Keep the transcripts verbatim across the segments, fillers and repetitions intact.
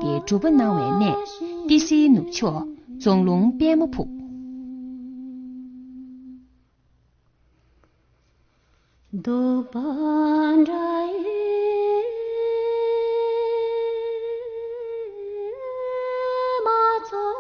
དེ་སྒྲུབ་པ་གནང་བའི་གནས་ཏི་སེའི་ནུབ་ཕྱོགས་རྫོང་ལུང་དཔལ་མོ་ཕུག་འདུག་པ་འདྲ་ཡི་མ་ཚོགས།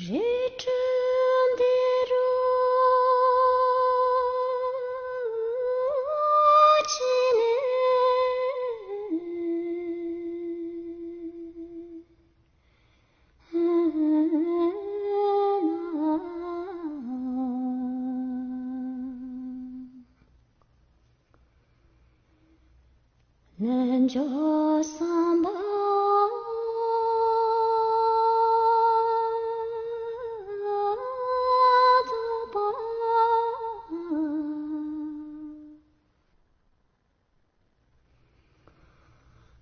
རི་ཁྲོད་འདི་རུ་ཕྱིན་ནས། རྣལ་འབྱོར་བསམ་པ་རྫོགས་པ།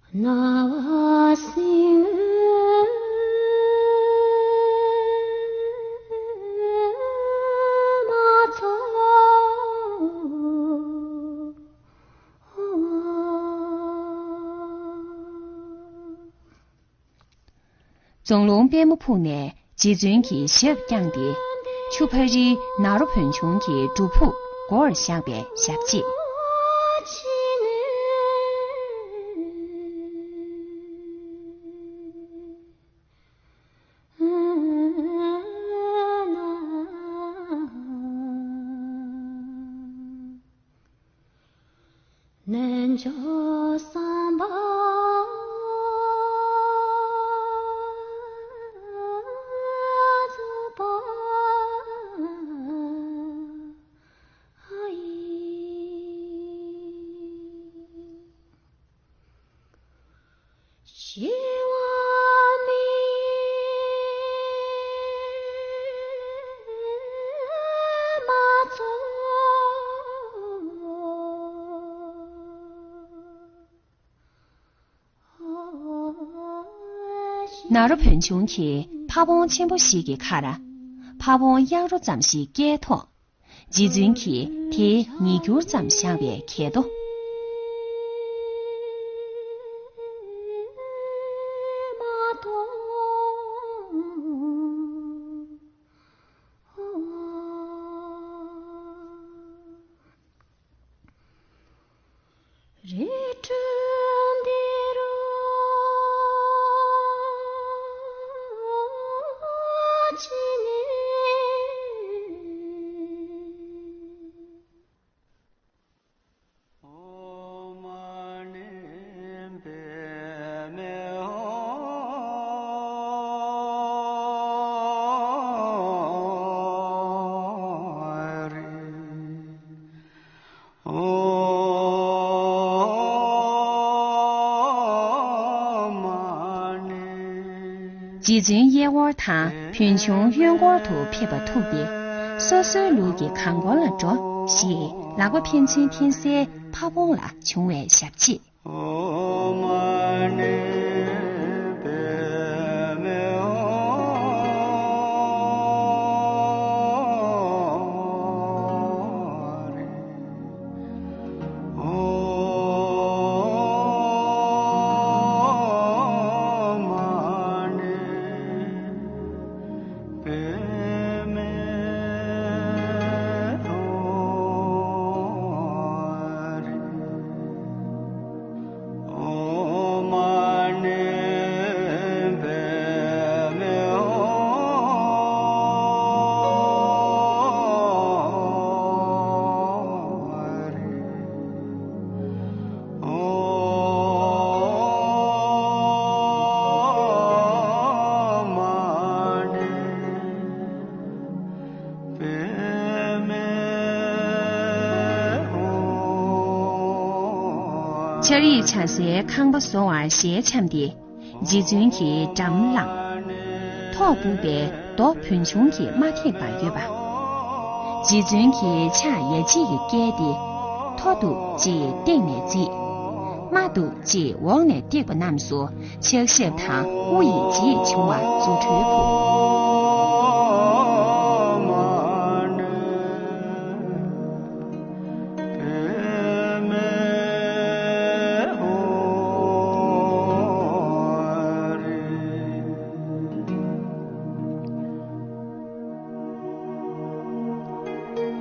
སྣང་བ་སྲིད་མ་ཚོགས། རྫོང་ལུང་དཔལ་མོ་ཕུག་ནས་རྗེ་བཙུན་གྱི་ཞབས་བརྐྱངས་ཏེ། ཆུ་ཕ་རིའི་ནཱ་རོ་བོན་ཆུང་གི་སྒྲུབ་ཕུག་སྒོར་བཞག་པའི་ཞབས་རྗེས། རྣལ་འབྱོར་བསམ་པ་རྫོགས་པ་ཡི། སྐྱེ་བ་མེད་མ་ཚོགས། ནཱ་རོ་བོན་ཆུང་གིས་ཕ་བོང་ཆེན་པོ་ཞིག་གི་ཁར་ཕ་བོང་གཡག་རོ་ཙམ་ཞིག་སྐྱེལ་ཐོག་རྗེ་བཙུན་གྱིས་དེ་ཉིས་འགྱུར་ཙམ་བཞེངས་པའི་གལ་ཏོ། རི་ཁྲོད་འདི་རུ་ཕྱིན་ནས། རྗེ་བཙུན་གཡས་སྐོར་དང་བོན་ཆུང་གཡོན་སྐོར་དུ་ཕེབས་པ་ཐུགས་ཏེ། སོ་སོའི་ལུགས་ཀྱི་གང་སྐོར་ལ་འགྲོ་ཞེས་ལག་པ་ཕན་ཚུན་འཐེན་སའི་ཕ་བོང་ལ་བྱུང་བའི་ཞབས་རྗེས། ཕྱག་གཡས་ཕྱག་སའི་ཁང་པ་བཟོ་བར་ཞལ་འཆམས་ཏེ། རྗེ་བཙུན་གྱིས་འགྲམ་བླངས། ཐོག་སྦུབས་པའི་རྡོ་བོན་ཆུང་གིས་མ་ཐེག་པར་ཡོད་པ། རྗེ་བཙུན་གྱིས་ཕྱག་ཡ་གཅིག་གིས་བཀལ་ཏེ། མཐོ་འདུག་ཅེས་སྟེང་ནས་བརྫིས། དམའ་འདུག་ཅེས་འོག་ནས་བཏེགས་པ་རྣམས་སུ་ཕྱག་ཞབས་དང་དབུ་ཡི་རྗེས་བྱུང་བ་རྫུ་འཕྲུལ་ཕུག་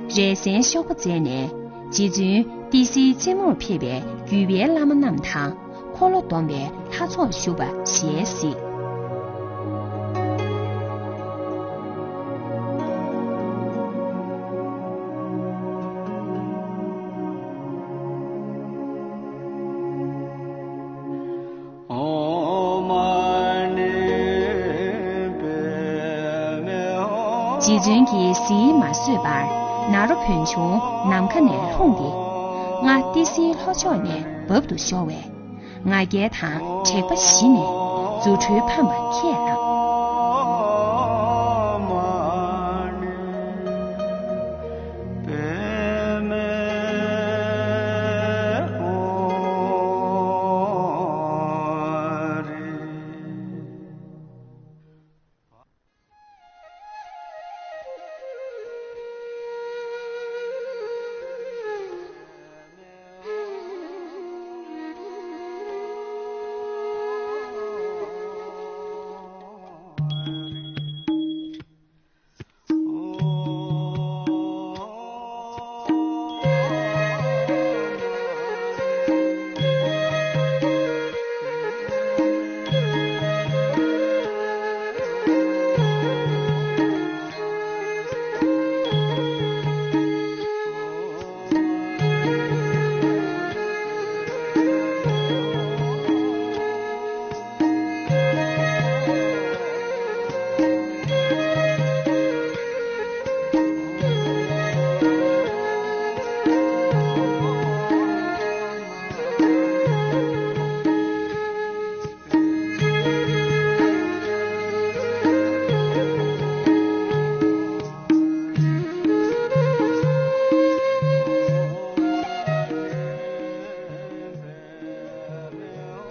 རས་གཟན་གཤོག་པ་མཛད་ནས། རྗེ་བཙུན་ཏི་སེའི་རྩེ་མོར་ཕེབས་པའི་བརྒྱུད་པའི་བླ་མ་རྣམས་དང་། འཁོར་ལོ་སྡོམ་པའི་ལྷ་ཚོགས་བཞུགས་པ་ཞལ་གཟིགས། རྗེ་བཙུན་གྱིས་གཟིགས་མ་བཟོད་པར། ནཱ་རོ་བོན་ཆུང་ནམ་མཁའ་ནས་ལྷུང་སྟེ། ང་ཏི་སེའི་ལྷོ་ཕྱོགས་ནས་འབབ་ཏུ་ཤོར་བས། ང་རྒྱལ་དང་དྲེགས་པ་ཞི་ནས། རྫུ་འཕྲུལ་ཕམ་པ་ཁས་བླངས།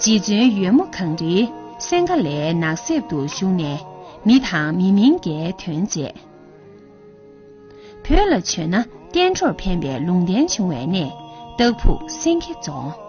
རྗེ་བཙུན་ཡོལ་མོ་གངས་རིའི་སེང་ག་ལའི་ནགས་གསེབ་ཏུ་བཞུགས་ནས། མི་དང་མི་མིན་གྱི་དོན་མཛད། བོད་ལ་བྱོན་ན་བསྟན་འགྲོར་ཕན་པའི་ལུང་བསྟན་བྱུང་བའི་གནས། སྟག་ཕུག་སེང་གེ་རྫོང་།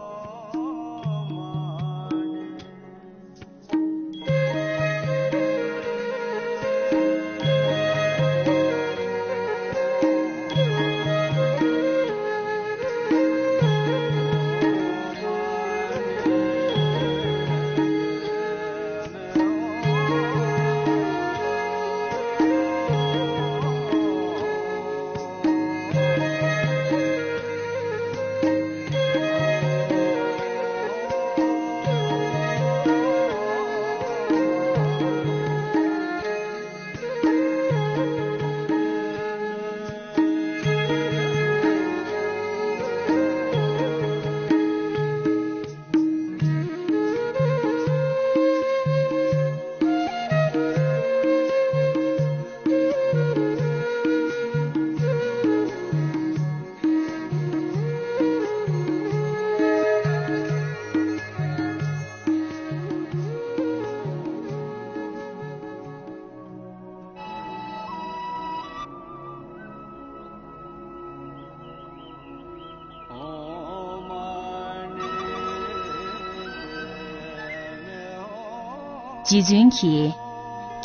རྗེ་བཙུན་གྱིས།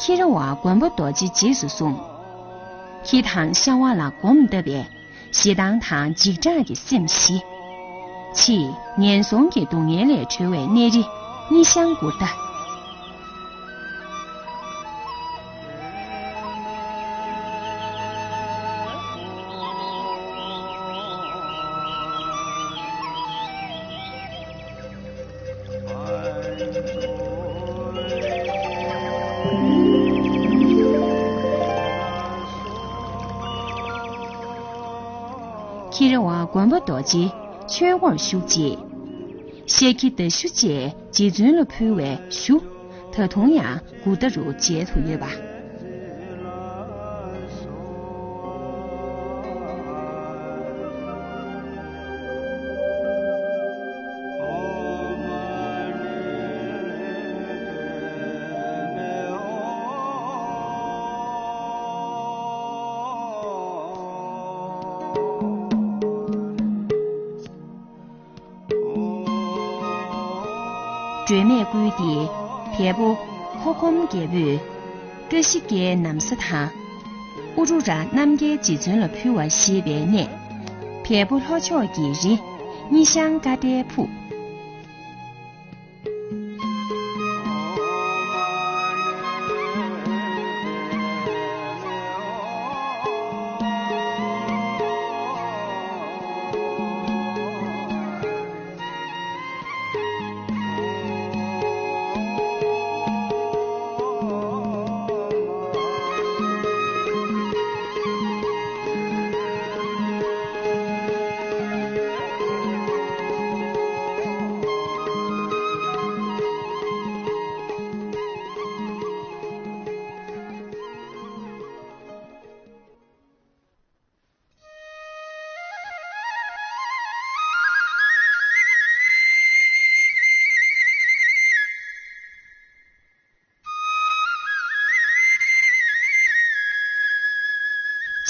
ཁྱི་ར་བ་མགོན་པོ་རྡོ་རྗེ་རྗེས་སུ་བཟུང་། ཁྱི་དང་ཤ་བ་ལ་སྒོམ་བཏབ་པས། ཞེ་སྡང་དང་འཇིགས་སྐྲག་གི་སེམས་ཞི། ཕྱིས་ངན་སོང་གི་སྡུག་བསྔལ་ལས་གྲོལ་བའི་གནས་རི་ཉི་ཤང་གུར་ཏ། ཁྱི་ར་བ་མགོན་པོ་རྡོ་རྗེ་ཆོས་སྒོར་ཞུགས་རྗེས། ཤེལ་གྱི་མདའ་གཞུ་བཅས་རྗེ་བཙུན་ལ་ཕུལ་བའི་གཞུ། ད་དུང་ཡང་གུར་ཏ་རུ་མཇལ་དུ་ཡོད་པ། སྒྲོལ་མས་བསྐུལ་ཏེ། དལ་པོ་ཁོ་ཁོམ་རྒྱལ་པོས་བཀྲ་ཤིས་རྒྱལ་ནམ་བཟའ་དང་། ཨུ་རུ་ར་རྣམ་རྒྱལ་རྗེ་བཙུན་ལ་ཕུལ་བ་ཞེས་པའི་གནས། བལ་པོ་ལྷོ་ཕྱོགས་ཀྱི་རི། སྙི་ཤང་ཀ་ཏའི་ཕུག་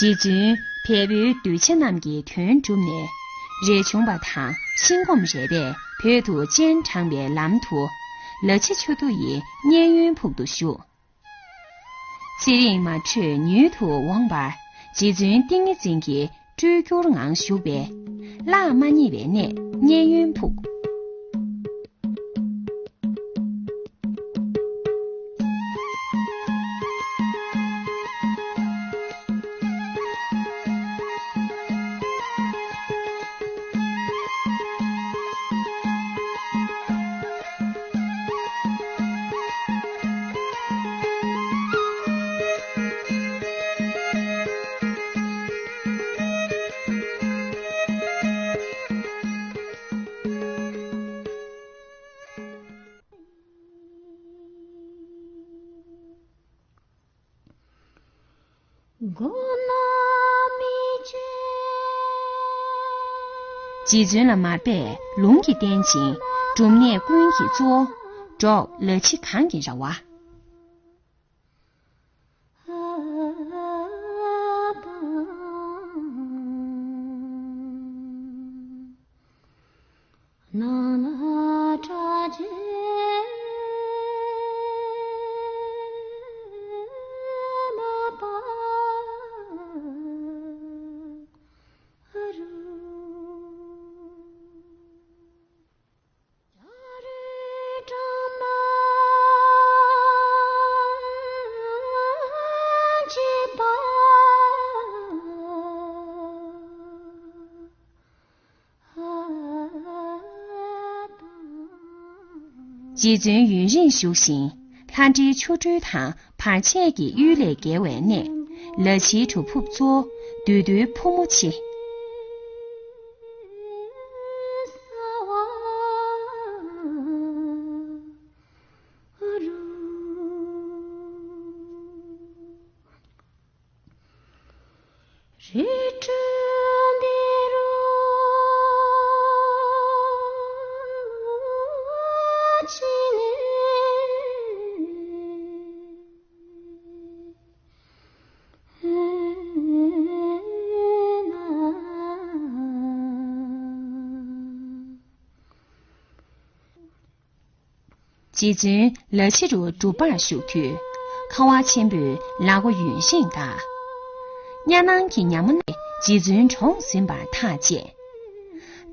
རྗེ་བཙུན་བལ་པོའི་གདུལ་བྱ་རྣམས་ཀྱི་དོན་བསྒྲུབས་ནས། རས་ཆུང་པ་དང་ཤིང་སྒོམ་རས་པས་བོད་དུ་སྤྱན་དྲངས་པའི་ལམ་དུ། ལ་ཕྱི་ཆུ་ཐོག་ཡི་མཉན་ཡོད་ཕུག་ཏུ་བཞུགས། ཚེ་རིང་མ་འཕྲོད་མྱུར་དུ་འོངས་པར། རྗེ་བཙུན་ཏིང་ངེ་འཛིན་གྱི་སྤྲུལ་སྒྱུར་ངང་བཞུགས་པས། བརླག་མ་རྙེད་པའི་གནས་མཉན་ཡོད་ཕུག་རྗེ་བཙུན་ལ་མར་པས་ལུང་གིས་བསྟན་ཅིང་། སྒྲུབ་གནས་ཀུན་གྱི་གཙོ་བོ་འབྲོག་ལ་ཕྱི་གངས་ཀྱི་ར་བ། རྗེ་བཙུན་ཡུན་རིང་བཞུགས་ཤིང་། ལྷ་འདྲེའི་ཆོ་འཕྲུལ་དང་བར་ཆད་ཀྱི་གཡུལ་ལས་རྒྱལ་བའི་གནས། ལ་ཕྱིའི་གྲུབ་ཕུབ་གཙོ་བོ་བདུད་འདུལ་ཕོ་མོ་ཆེ། རི་ཁྲོད་འདི་རུ་ཕྱིན་ནས། རྗེ་བཙུན་ལ་ཕྱི་རུ་སྒྲུབ་པར་བཞུགས་དུས། ཁ་བ་ཆེན་པོས་ལ་སྒོ་ཡུན་ཤིང་བཀག། གཉའ་ནང་གི་ཉ་མོ་རྣམས་རྗེ་བཙུན་གྲོངས་ཟིན་པར་ཐག་བཅད།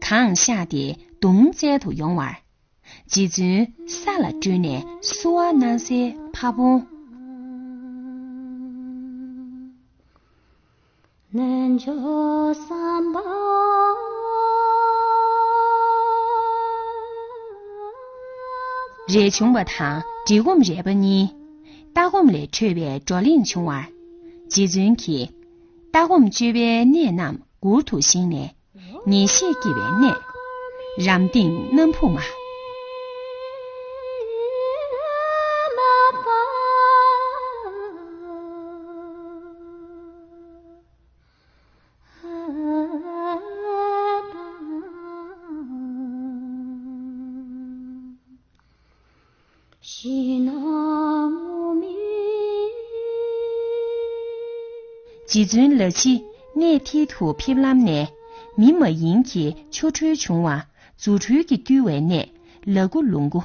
གངས་བཤགས་ཏེ་གདུང་བཙལ་དུ་ཡོང་བར། རྗེ་བཙུན་ས་ལ་བསྐྲུན་ནས་བསུ་བ་གནང་སའི་ཕ་བོང་། རས་ཆུང་པ་དང་འབྲི་སྒོམ་རས་པ་གཉིས། ལྟ་སྒོམ་ལས་འཕྲོས་པའི་བགྲོ་གླེང་བྱུང་བར། རྗེ་བཙུན་གྱིས། ལྟ་སྒོམ་སྤྱོད་པའི་གནས་རྣམས་མགུར་དུ་བཞེངས་ནས། ངེས་ཤེས་སྐྱེ་བའི་གནས། རམ་སྟེང་སྣམ་བུ་མ། རྗེ་བཙུན་ལ་ཕྱི་གནས་མཐིལ་དུ་ཕེབས་ལམ་ནས། མི་མ་ཡིན་གྱི་ཆོ་འཕྲུལ་བྱུང་བ། རྫུ་འཕྲུལ་གྱིས་བཏུལ་བའི་གནས་ལ་ཀུ་ལུང་ཀུ།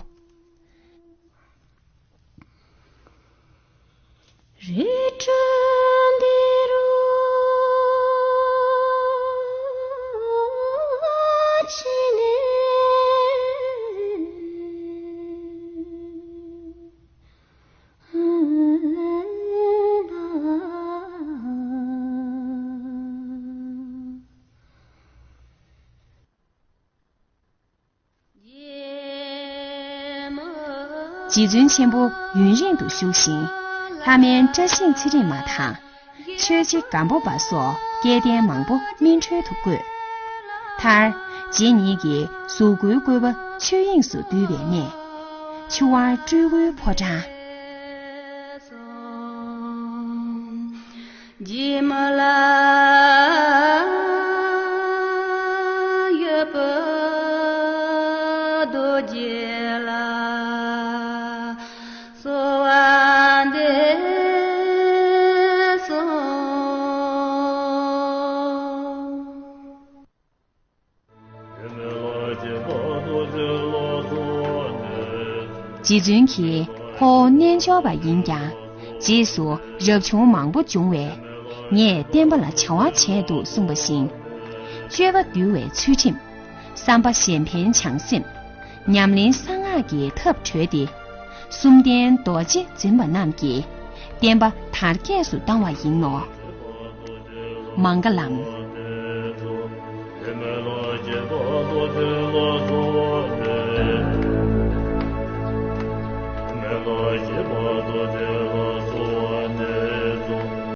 རི་ཁྲོད་འདི་རུ་ རྗེ་བཙུན་ཆེན་པོ་ཡུན་རིང་དུ་བཞུགས་ཤིང་། ལྷ་སྨན་བཀྲ་ཤིས་ཚེ་རིང་མ་དང་། ཆོས་རྗེ་སྒམ་པོ་པ་སོགས་སྐལ་ལྡན་མང་པོ་སྨིན་གྲོལ་དུ་བཀོད། མཐར། རྗེ་ཉིད་ཀྱི་གཟུགས་སྐུའི་བཀོད་པ་ཆོས་དབྱིངས་སུ་བསྡུས་པའི་གནས། ཆུ་དབར་སྤྲུལ་སྐུའི་ཕོ་བྲང་། རྗེ་བཙུན་གྱིས་ཁོ་བོ་རྣལ་འབྱོར་པ་ཡིན་ཀྱང་། རྗེས་སུ་རབ་བྱུང་མང་པོ་བྱུང་བས། ངས་བསྟན་པ་ལ་བྱ་བ་བྱས་འདུག་གསུངས་པ་བཞིན། སྤྱོད་པ་འདུལ་བའི་ཚུལ་ཁྲིམས། བསམ་པ་གཞན་ཕན་བྱང་སེམས། ཉམས་ལེན་གསང་སྔགས་ཀྱི་ཐབས་གྲོལ་ཏེ། གསུམ་ལྡན་རྡོ་རྗེ་འཛིན་པ་རྣམས་ཀྱིས་བསྟན་པ་དར་རྒྱས་སུ་བཏང་བ་ཡིན་ནོ། མངྒ་ལམ།